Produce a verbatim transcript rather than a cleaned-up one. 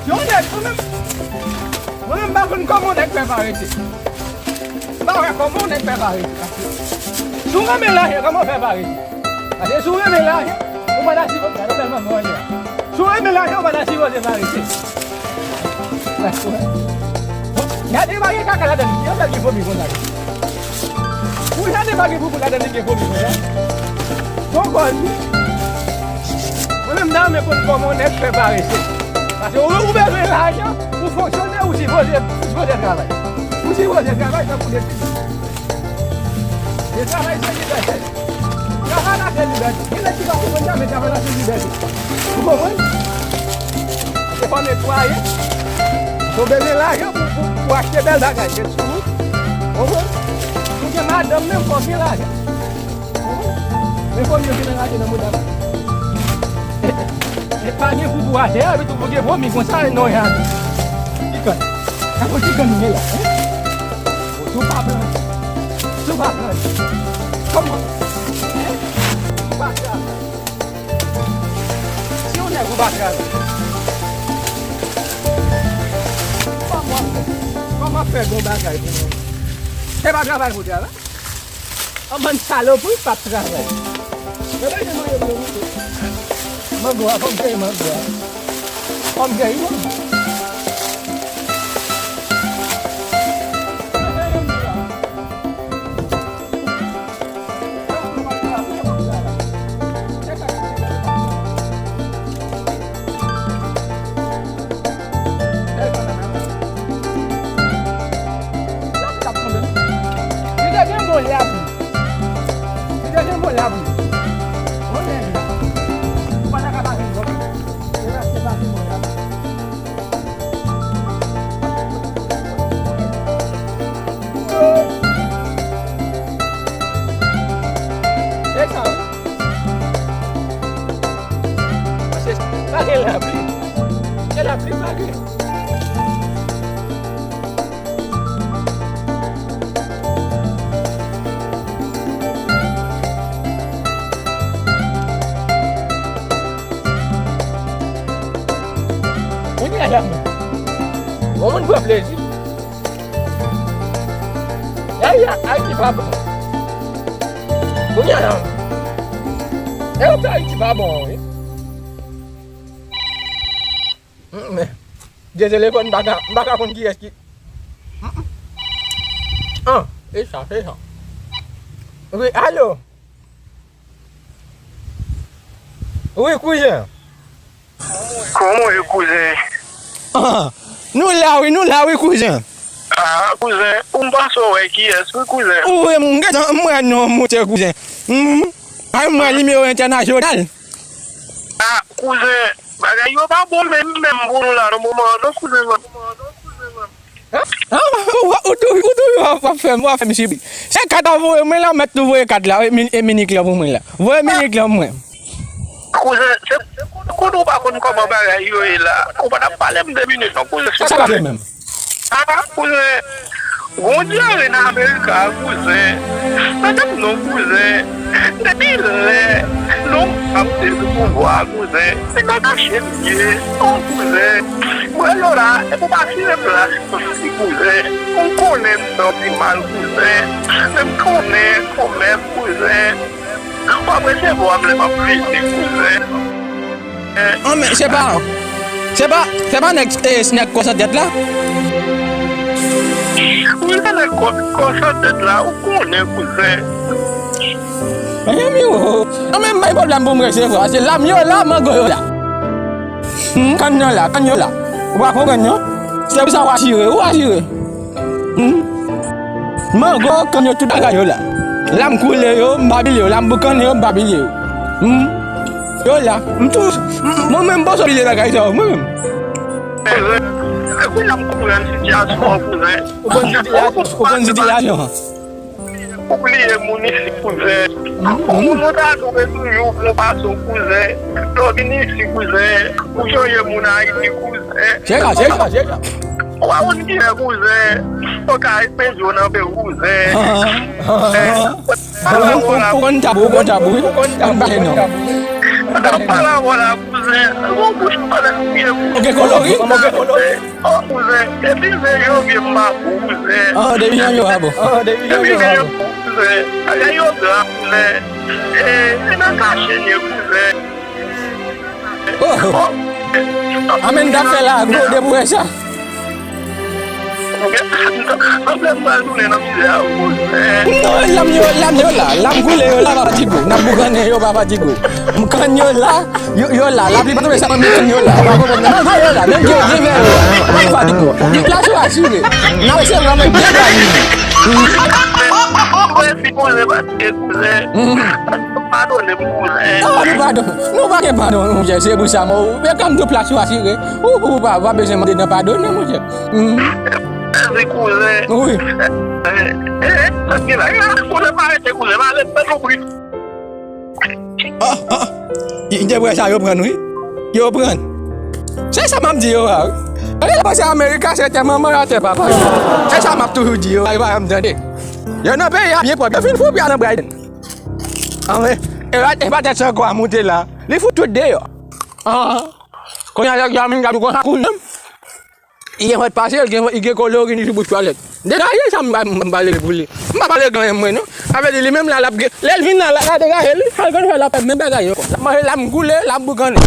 Yon nèg, mwen menm, mwen menm, m pa konn kòman yon nèg fè pa rete. M pa wè kòman yon nèg fè pa rete. Si w renmen lajan, kòman w fè pa rete? Paske si w renmen lajan, ou pa ta sipoze, gade bèl manman w ye a. Si w renmen lajan, ou pa ta sipoze pa rete. Gade, pa gen kaka ladan li, yon sèl gen fomi konsa. Ou jade pa gen poupou ladan li gen fomi konsa. Bon kòz wi. Mwen menm m ta renmen konn kòman yon nèg fè parese. Paske ou, ou bezwen lajan, ou fonksyone, ou sipoze, ou sipoze travay. Ou sipoze travay tankou de pitit. E travay se libète. Travay la se libète. Gen nèg ki pa konprann sa, men travay la se libète. Ou konprann? Se fò netwaye. Fò bezwen lajan pou, pou, pou achte bèl bagay. Gen sou ou. Ou konprann? Ou gen madanm menm, fò gen lajan. Ou konprann? Men fò yo gen lajan nan mouda. E pa gen pou pou achte, epi tou pou gen pwomi konsa, non, jan. Ki kan? Sa pou ki kan nou ye la, hein? Ou tou pa pran. Tou pa pran. Kòman? Hein? Ou pa pran. Si yon nèg ou pa travay, kòman fè, kòman fè gon bagay pou mwen? Se pa travay pou travay. An bann salopri p ap travay. Yo pa gen manje pou yo manje. Mango a, fò m fè mango a. Fò m fè mango. Li te gen bon labou. Li te gen bon labou. Bon nèg la. Ou pa ta ka pase bon. Se pa, se pa bon labou. E sa wi. Paske pa gen lapli. Se lapli pa gen. Kounye a la, bon moun pran plezi. Ay, ay, Ayiti pa bon. Kounye a la, e, Ayiti pa bon, wi. Mm, men, de telefòn, m pa ka, m pa ka konn kiyès ki. Mm, mm. An, e sa, e sa. Wi, alo. Wi, kouzen. Kòman w ye, kouzen? Ah, nou la, wi, nou la, wi, kouzen. Ah, kouzen, ou m panse w wè kiyès, wi, kouzen. Ou wè, m gentan, m wè non, monchè, kouzen. Mm. Ay, m wè nimewo entènasyonal. Ah, kouzen, bagay yo pa bon menm, menm pou nou la nan moman an, non, kouzen. Ah, ou, ou tou, ou tou, w ap, w ap fè m, w ap fè m sibi. Se kat a voye mwen la, mèt tou voye kat la, e mi-, e minik lan pou mwen la. Voye minik lan pou mwen. Kouzen, se kote ou pa konn kòman bagay yo ye la. Ou pa t ap pale m de minit, non, kouzen. Sa, sa pa fè menm. Ah, kouzen. Gon dyare nan Amerika, kouzen. Sa tèt non, kouzen. Depi lè nonm ap te sou pouvwa, kouzen, se nan kache l ye. Oh, kouzen. Mwen yo la, e pou m asire plas mwen si, kouzen. Ou konnen m santi mal, kouzen. Men m konnen kanmenm, kouzen. W ap resevwa m lè m ap vini, kouzen. An, men, se pa, se pa, se pa nèg, e, se nèg kò san tèt la? Wi, se nèg kò, kò san tèt la, ou konnen, kouzen. Mezanmi, o. An, men, bay pwoblèm pou m resevwa, se lam yo la, mango yo la. Hmm, kann yo la, kann yo la. Ou pa konprann, non? Se pou sa w asire, ou asire. Hmm? Mango, kann yo, tout bagay yo la. Lam koule yo, m pa bliye yo. Lam boukannen yo, m pa bliye yo. Hmm? Yo la. M tou, m, mwen menm, m panse w bliye bagay sa yo, mwen menm. Kouzen, e kounye a m konprann sitiyasyon an, kouzen. Ou konn sitiyasyon, ou konn sitiyasyon an. Ou bliye moun isi, kouzen. Ou moun ou ta jwe toujou pou pase w, kouzen. Lè w vin isi, kouzen, ou chanje moun Ayiti, kouzen. Cheka, cheka, cheka. Ou pa konn kiyè, kouzen. Ou ka peze w nan pe, kouzen. Ou konn tabou, ou konn tabou, wi. Ou konn pale non. Mwen t ap pale avè w la, kouzen. Ou bouch pale m byen, kouzen. Ou gen kolori? Ou gen kolori? Oh, kouzen. Depi zen yo vye m pa bon, kouzen. Ah, depi jan yo a bon. Ah, depi jan yo a bon, kouzen. Bagay yo gra, kouzen. E, e nan kache n ye, kouzen. Oh. Amèn t ap fè la, gwo de pou wè sa. Anble m pral tounen nan mizè a, kouzen. Non, lam yo, lam yo la, lam koule yo la, papa Tigo. N ap boukannen yo, papa Tigo. M kann yo la, yo, yo la, lapli pa tonbe sa, men m kann yo la. Ou pa konprann, nan vè yo la, menm ke gen vè yo la. Papa Tigo. Deplasman asire. N ap se vreman byen bali. Mwen si kouzen pa te kouzen. Padone m, kouzen. Non, nou padon. Nou pa gen padon, monchè, se pou sa, mò. Men kanm tou plas ou asire. Ou, ou pa, pa bezwen mande nan padon, non, monchè. Hmm. Mèsi, kouzen. Wi. Eh, eh, eh, sa ki la, eh, kouzen, pa rete, kouzen, pa rete, pa rete. Ah, ah. Gen bwè sa yo pran, wi. Yo pran. Se sa m ap di yo a, wi. Gade la, se Amerika, se tè manman yo, tè papa yo. Se sa m ap toujou di yo a, yo pa janm tande. Yo nan peyi a byen pwòp. Yo fin fou pya nan Biden. Anfen, e pa, e pa tèt sa ankò a moute la. Li fout tout deyò. Ah. Kounye a, nèg yo a vin gade konsa, kouzen. Li gen fòt pase, li gen, li gen kolori, li sou bout twalèt. Degaje sa m pa, m pa pale pou li. M pa pale gen anyen mwen, non. Sa vle di, li menm la, l ap gen, lè l vin la, la, la degaje, li, sa l konn fè, l ap fè menm bagay ankò. L ap manje, l ap goule, l ap boukannen.